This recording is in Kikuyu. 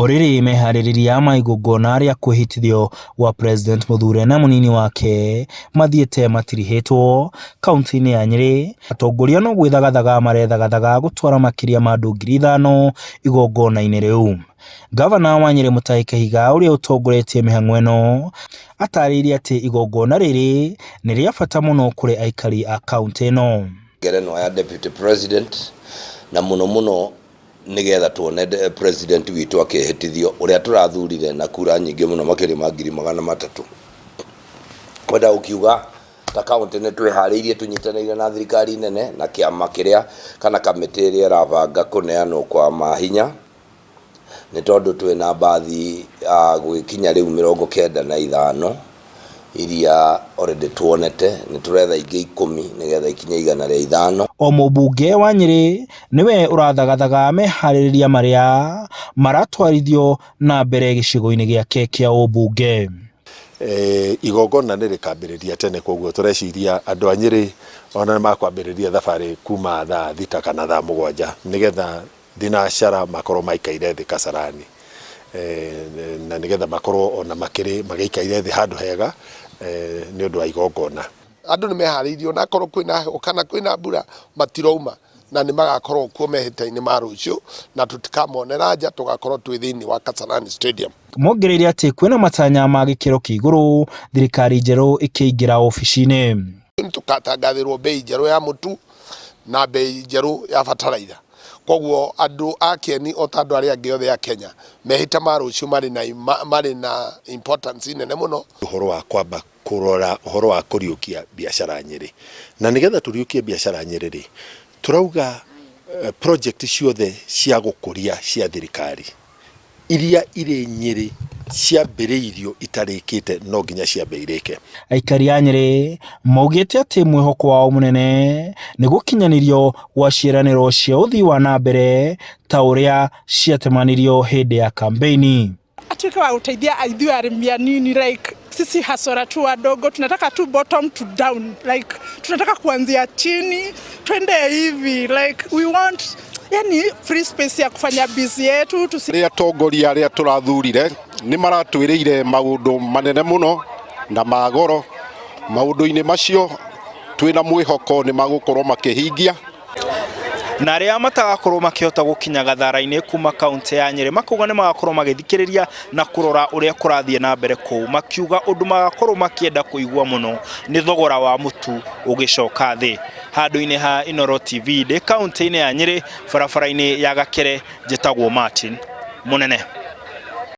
O rĩrĩ meharĩrĩria ma igongona rĩa kwĩhĩtithio gwa President Mũthure na mũnini wake mathiĩte matirihĩtwo kauntĩ-inĩ ya Nyĩrĩ, atongoria no gwĩthagathaga marethagathaga gũtwara makĩria ma andũ 5,000 igongona-inĩ rĩu. Gavana wa Nyĩrĩ Mutahi Kahiga ũrĩa ũtongoretie mĩhang'o ĩno atarĩirie atĩ igongona rĩrĩ nĩ rĩa bata mũno kũrĩ aikari a kauntĩ ĩno. Ngerenwa ya Deputy President na mũno mũno nĩgetha tuone president witũ akĩhĩtithio ũrĩa tũrathurire na kura nyingĩ mũno makĩria ma 300,000. Kwenda gũkiuga ta kaunti nĩ twĩharĩirie tũnyitanĩire na thirikari nene na kĩama kĩrĩa kana kamĩtĩ ĩrĩa ĩrabanga kũneanwo kwa mahinya, nĩ tondũ twĩna mbathi gũgĩkinya rĩu 95 iria already tuonete, nĩ tũretha ingĩ 10 nĩgetha ikinye 105. O mũmbunge wa Nyĩrĩ nĩwe ũrathagathaga meharĩrĩria marĩa maratwarithio na mbere gĩcigo-inĩ gĩake kĩa ũmbunge. Igongona nĩ rĩkambĩrĩria tene, koguo tũreciria andũ a Nyĩrĩ ona nĩ makwambĩrĩria thabarĩ kuma thaa 6 kana thaa 7 nĩgetha thinacara makorwo maikaire thĩ Kasarani, na nĩgetha makorwo ona makĩrĩ magĩikaire thĩ handũ hega nĩ ũndũ wa igongona. Andũ nĩ meharĩirie ona akorwo kwĩna heho kana kwĩna mbura matirauma, na nĩ magakorwo kuo mehĩta-inĩ ma rũciũ, na tũtikamonera nja, tũgakorwo twĩ thĩinĩ wa Kasarani Stadium. Mongereire atĩ kwĩna matanya ma gĩkĩro kĩa igũrũ thirikari njerũ ĩkĩingĩra obici-inĩ. Nĩ tũgatangathĩrwo bei njerũ ya mũtu na bei njerũ ya bataraitha. Koguo andũ a Kieni o ta andũ arĩa angĩ othe a Kenya mehĩta ma rũciũ marĩ na importance nene mũno. Ũhoro wa kwamba kũrora ũhoro wa kũriũkia biacara Nyĩrĩ, na nĩgetha tũriũkie biacara Nyĩrĩ rĩ, tũrauga project ciothe cia gũkũria cia thirikari iria irĩ Nyĩrĩ ciambĩrĩirio itarĩkĩte no nginya ciambe irĩke. Aikari a Nyĩrĩ maugĩte atĩ mwĩhoko wao mũnene nĩ gũkinyanĩrio gwa ciĩranĩro cia ũthii wa na mbere ta ũrĩa ciatemanirio hĩndĩ ya kambeini. Atuĩke wa gũteithia ithuĩ arĩmi anini, like sisi hustler tu wadogo, tunataka tu bottom to down, like tunataka kuanzia chini twende hivi, like we want yani free space ya kufanya biz yetu tusi. Arĩa atongoria arĩa tũrathurire nĩ maratwĩrĩire maũndũ manene mũno na magoro. Maũndũ-inĩ macio twĩna mwĩhoko nĩ magũkorwo makĩhingia. Na arĩa matagakorwo makĩhota gũkinya gathara-inĩ kuma kaunti ya Nyĩrĩ makauga nĩ magakorwo magĩthikĩrĩria na kũrora ũrĩa kũrathiĩ na mbere kũu, makiuga ũndũ magakorwo makĩenda kũigua mũno nĩ thogora wa mũtu ũgĩcoka thĩ. Handũ-inĩ ha Inooro TV ndĩ kaunti-inĩ ya Nyĩrĩ, barabara-inĩ ya Gakere, njĩtagwo Martin Mũnene.